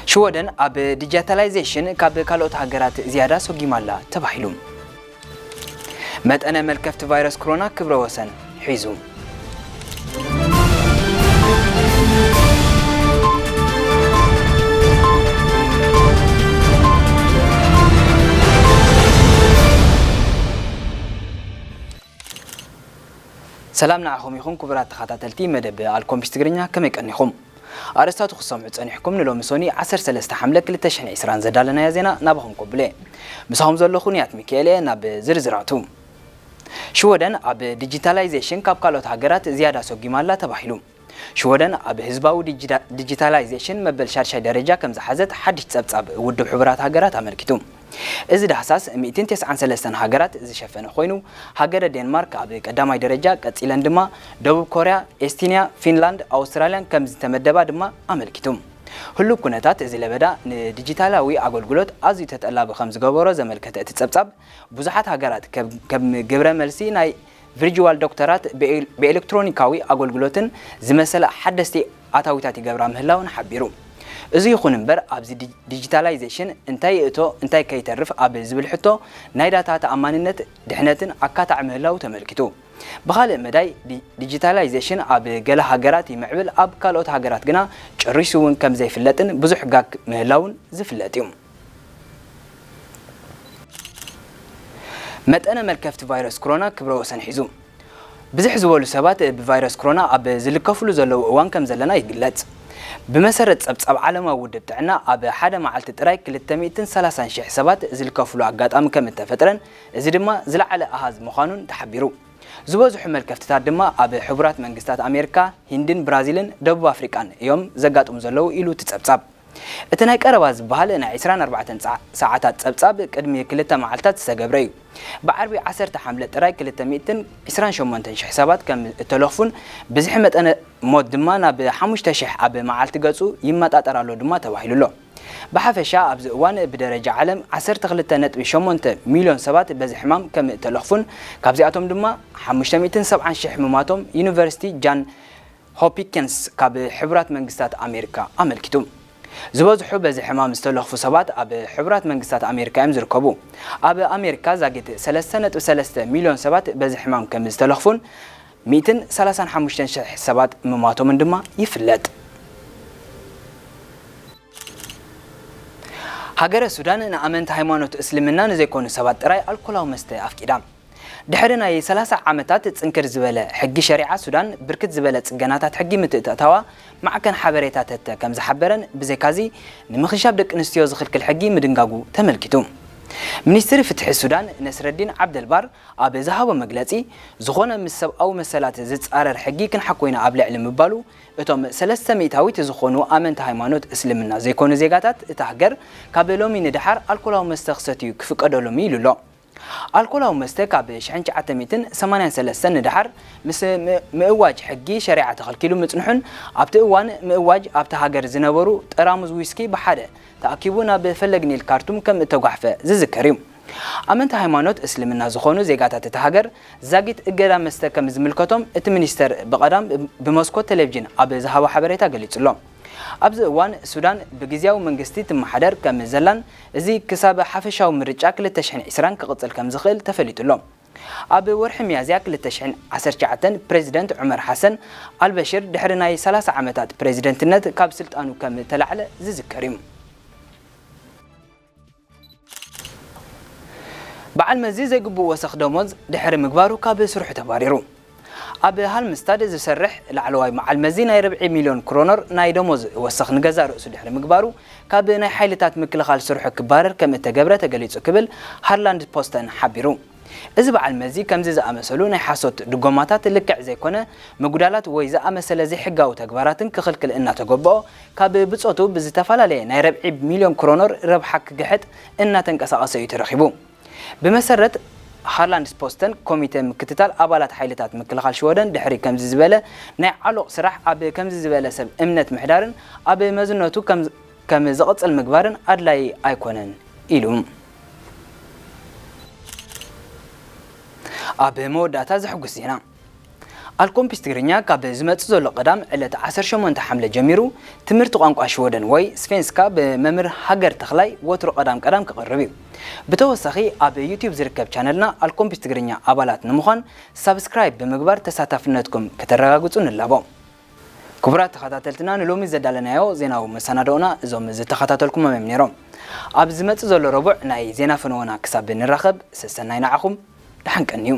ሽወደን ኣብ ዲጂታላይዜሽን ካብ ካልኦት ሃገራት ዝያዳ ሰጒማ ኣላ ተባሂሉ። መጠነ መልከፍቲ ቫይረስ ኮሮና ክብረ ወሰን ሒዙ። ሰላም ንዓኹም ይኹን ክቡራት ተኸታተልቲ መደብ ኣልኮምቢስ ትግርኛ፣ ከመይ ቀኒኹም? ኣርእስታቱ ክሰምዑ ጸኒሕኩም። ንሎሚ ሶኒ ዓሰርተ ሰለስተ ሓምለ ክልተ ሽሕን ዕስራን ዘዳለናዮ ዜና ናባኹም ከብሎ እየ። ምሳኹም ዘለኹ ንያት ሚካኤል እየ። ናብ ዝርዝራቱ። ሽወደን ኣብ ዲጂታላይዜሽን ካብ ካልኦት ሃገራት ዝያዳ ሰጒማ ኣላ ተባሂሉ። ሽወደን ኣብ ህዝባዊ ዲጂታ-፣ ዲጂታላይዜሽን መበል ሻድሻይ ደረጃ ከም ዝሓዘት ሓድሽ ጸብጻብ ውድብ ሕቡራት ሃገራት ኣመልኪቱ። እዚ ዳህሳስ ሚእትን ተስዓን ሰለስተን ሃገራት ዝሸፈነ ኮይኑ፣ ሃገረ ዴንማርክ ኣብ ቀዳማይ ደረጃ፣ ቀጺለን ድማ ደቡብ ኮርያ፣ ኤስቶንያ፣ ፊንላንድ፣ ኣውስትራልያን ከም ዝተመደባ ድማ ኣመልኪቱ። ህሉው ኩነታት እዚ ለበዳ ንዲጂታላዊ ኣገልግሎት ኣዝዩ ተጠላቢ ከም ዝገበሮ ዘመልከተ እቲ ጸብጻብ፣ ብዙሓት ሃገራት ከም፣ ከም ግብረ መልሲ ናይ ቪርቹዋል ዶክተራት ብኤ-፣ ብኤሌክትሮኒካዊ ኣገልግሎትን ዝመሰላ ሓደስቲ ኣታዊታት ይገብራ ምህላውን ሓቢሩ። እዚ ይኹን እምበር፣ ኣብዚ ዲ-፣ ዲጂታላይዜሽን እንታይ ይእቶ፣ እንታይ ከይተርፍ ኣብ ዝብል ሕቶ ናይ ዳታ ተኣማንነት፣ ድሕነትን ኣካታዒ ምህላው ተመልኪቱ። ብኻልእ መዳይ፣ ዲ-፣ ዲጂታላይዜሽን ኣብ ገለ ሃገራት ይምዕብል፣ ኣብ ካልኦት ሃገራት ግና ጨሪሱ እውን ከም ዘይፍለጥን ብዙሕ ጋግ ምህላውን ዝፍለጥ እዩ። መጠነ መልከፍቲ ቫይረስ ኮሮና ክብረ ወሰን ሒዙ። ብዝሕ ዝበሉ ሰባት ብቫይረስ ኮሮና ኣብ ዝልከፍሉ ዘለዉ እዋን ከም ዘለና ይግለጽ። ብመሰረት ጸብጻብ ዓለማዊ ውድብ ጥዕና፣ ኣብ ሓደ መዓልቲ ጥራይ ክልተ ሚእትን ሰላሳን ሽሕ ሰባት ዝልከፍሉ ኣጋጣሚ ከም እተፈጥረን፣ እዚ ድማ ዝለዓለ ኣሃዝ ምዃኑን ተሓቢሩ። ዝበዝሑ መልከፍትታት ድማ ኣብ ሕቡራት መንግስታት ኣሜሪካ፣ ሂንድን ብራዚልን ደቡብ ኣፍሪቃን እዮም ዘጋጥሙ ዘለዉ ኢሉ እቲ ጸብጻብ። እቲ ናይ ቀረባ ዝበሃል ናይ ዕስራን ኣርባዕተን ጸዓ-፣ ሰዓታት ጸብጻብ ቅድሚ ክልተ መዓልታት ዝተገብረ እዩ። ብዓርቢ ዓሰርተ ሓምለ ጥራይ ክልተ ሚእትን ዕስራን ሸሞንተን ሽሕ ሰባት ከም እተለኽፉን ብዝሒ መጠነ ሞት ድማ ናብ ሓሙሽተ ሽሕ ኣብ መዓልቲ ገጹ ይመጣጠር ኣሎ ድማ ተባሂሉ ኣሎ። ብሓፈሻ ኣብዚ እዋን ብደረጃ ዓለም ዓሰርተ ክልተ ነጥቢ ሸሞንተ ሚልዮን ሰባት በዚ ሕማም ከም እተለኽፉን ካብዚኣቶም ድማ ሓሙሽተ ሚእትን ሰብዓን ሽሕ ሕሙማቶም ዩኒቨርሲቲ ጃን ሆፕኪንስ ካብ ሕቡራት መንግስታት ኣሜሪካ ኣመልኪቱ። ዝበዝሑ በዚ ሕማም ዝተለኽፉ ሰባት ኣብ ሕቡራት መንግስታት ኣሜሪካ እዮም ዝርከቡ። ኣብ ኣሜሪካ ዛጊት ሰለስተ ነጥቢ ሰለስተ ሚልዮን ሰባት በዚ ሕማም ከም ዝተለኽፉን ሚእትን ሰላሳን ሓሙሽተን ሽሕ ሰባት ምማቶምን ድማ ይፍለጥ። ሃገረ ሱዳን ንኣመንቲ ሃይማኖት እስልምና ንዘይኮኑ ሰባት ጥራይ ኣልኮላዊ መስተ ኣፍቂዳ። ድሕሪ ናይ ሰላሳ ዓመታት ጽንክር ዝበለ ሕጊ ሸሪዓ ሱዳን፣ ብርክት ዝበለ ጽገናታት ሕጊ ምትእትታዋ ማዕከን ሓበሬታ ተተ ከም ዝሓበረን፣ ብዘይካዚ ንምኽንሻብ ደቂ ኣንስትዮ ዝኽልክል ሕጊ ምድንጋጉ ተመልኪቱ። ሚኒስትሪ ፍትሒ ሱዳን ነስረዲን ዓብደልባር ኣብ ዝሃቦ መግለጺ፣ ዝኾነ ምስ ሰብኣዊ መሰላት ዝጻረር ሕጊ ክንሓኮ ኢና ኣብ ልዕሊ ምባሉ፣ እቶም ሰለስተ ሚእታዊት ዝኾኑ ኣመንቲ ሃይማኖት እስልምና ዘይኮኑ ዜጋታት እታ ሃገር ካብ ሎሚ ንደሓር ኣልኮላዊ መስተ ክሰትዩ ክፍቀደሎም እዩ ኢሉ ኣሎ። ኣልኮላዊ መስተ ካብ ሽሕን ትሽዓተ ሚእትን ሰማንያን ሰለስተን ንደሓር ምስ ም-፣ ምእዋጅ ሕጊ ሸሪዓ ተኸልኪሉ ምጽንሑን፣ ኣብቲ እዋን ምእዋጅ ኣብታ ሃገር ዝነበሩ ጠራሙዝ ዊስኪ ብሓደ ተኣኪቡ ናብ ፈለግ ኒል ካርቱም ከም እተጓሕፈ ዝዝከር እዩ። ኣመንቲ ሃይማኖት እስልምና ዝኾኑ ዜጋታት እታ ሃገር ዛጊት እገዳ መስተ ከም ዝምልከቶም እቲ ሚኒስተር ብቐዳም ብመስኮት ቴሌቪዥን ኣብ ዝሃቦ ሓበሬታ ገሊጹ ኣሎ። ኣብዚ እዋን ሱዳን ብግዝያዊ መንግስቲ ትመሓደር ከም ዘላን እዚ ክሳብ ሓፈሻዊ ምርጫ ክልተ ሽሕን ዕስራን ክቕጽል ከም ዝኽእል ተፈሊጡ ኣሎ። ኣብ ወርሒ ሚያዝያ ክልተ ሽሕን ዓሰርተ ትሽዓተን ፕሬዚደንት ዑመር ሓሰን ኣልበሽር ድሕሪ ናይ ሰላሳ ዓመታት ፕሬዚደንትነት ካብ ስልጣኑ ከም ተላዕለ ዝዝከር እዩ። በዓል መዚ ዘይግቡእ ወሰኽ ደሞዝ ድሕሪ ምግባሩ ካብ ስርሑ ተባሪሩ። ኣብ ሃልምስታድ ዝሰርሕ ላዕለዋይ በዓል መዚ ናይ ርብዒ ሚልዮን ክሮነር ናይ ደሞዝ ወሰኽ ንገዛእ ርእሱ ድሕሪ ምግባሩ ካብ ናይ ሓይልታት ምክልኻል ስርሑ ክባረር ከም እተገብረ ተገሊጹ ክብል ሃርላንድ ፖስተን ሓቢሩ። እዚ በዓል መዚ ከምዚ ዝኣመሰሉ ናይ ሓሶት ድጎማታት ልክዕ ዘይኮነ ምጉዳላት ወይ ዝኣመሰለ ዘይሕጋዊ ተግባራትን ክኽልክል እናተገበኦ ካብ ብጾቱ ብዝተፈላለየ ናይ ርብዒ ሚልዮን ክሮነር ረብሓ ክግሕጥ እናተንቀሳቐሰ እዩ ተረኺቡ። ብመሰረት ሃርላንድስ ፖስተን ኮሚተ ምክትታል ኣባላት ሓይልታት ምክልኻል ሽወደን ድሕሪ ከምዚ ዝበለ ናይ ዓሎቕ ስራሕ ኣብ ከምዚ ዝበለ ሰብ እምነት ምሕዳርን ኣብ መዝነቱ ከም፣ ከም ዝቕጽል ምግባርን ኣድላዪ ኣይኮነን ኢሉ። ኣብ መወዳእታ ዘሕጉስ ዜና። ኣልኮምፒስ ትግርኛ ካብ ዝመጽእ ዘሎ ቀዳም ዕለት ዓሰርተ ሸሞንተ ሓምለ ጀሚሩ ትምህርቲ ቋንቋ ሽወደን ወይ ስፌንስካ ብመምህር ሃገር ተኽላይ ወትሩ ቀዳም ቀዳም ክቕርብ እዩ። ብተወሳኺ ኣብ ዩቲዩብ ዝርከብ ቻነልና ኣልኮምፒስ ትግርኛ ኣባላት ንምዃን ሳብስክራይብ ብምግባር ተሳታፍነትኩም ከተረጋግጹ ንላቦ። ክቡራት ተኸታተልትና ንሎሚ ዘዳለናዮ ዜናዊ መሰናዶና እዞም ዝተኸታተልኩሞም እዮም ነይሮም። ኣብ ዝመጽእ ዘሎ ረቡዕ ናይ ዜና ፈነወና ክሳብ ንራኸብ ሰሰናይ ንዓኹም ደሓን ቀንዩ።